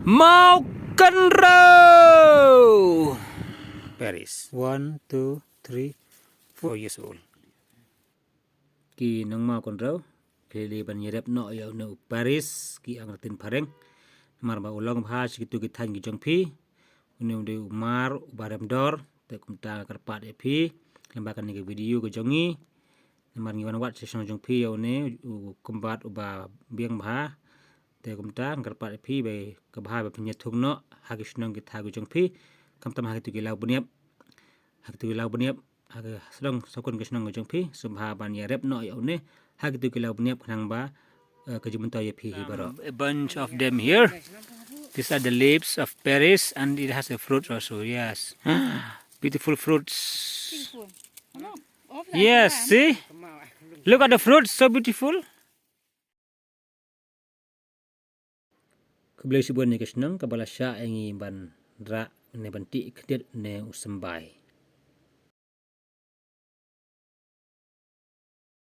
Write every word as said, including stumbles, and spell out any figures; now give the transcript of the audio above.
Mawkynrew! Paris. One, two, three, four years old. Ki nong Mawkynrew ki la ban ïarep noh ïa une u Paris, ki ong ruh tin phareng. Namar ba u long bha sha kitu ki thaiñ ki jong phi. Une u dei u mar uba rem dor, te kumta nga kyrpad ïa phi lyngba kane ka video ka jong ngi. Namar ngi wan wad sha shnong jong phi ïa une u kynbat uba biang bha. Te kumta nga kyrpad ïa phi ba kaba bha ba phin ïathung noh ha ki shnong ki thaw ki jong phi, khamtam ha kitu ki law bniap, ha kitu ki law bniap, ha ki shnong, sa kawei ka shnong ka jong phi, sngewbha ban ïarep noh ïa une ha kitu ki law bniap, khnang ba, eh, ka jingmyntoi ïa phi hi baroh. A bunch of them here. These are the leaves of Paris and it has a fruit also. Yes. Beautiful fruits. Beautiful. Look, all of them. Yes, see? Look at the fruits, so beautiful. Khublei shibun ïa ka shnong kaba la shah ïa ngi ban rah ne ban tih khyndiat ne u symbai.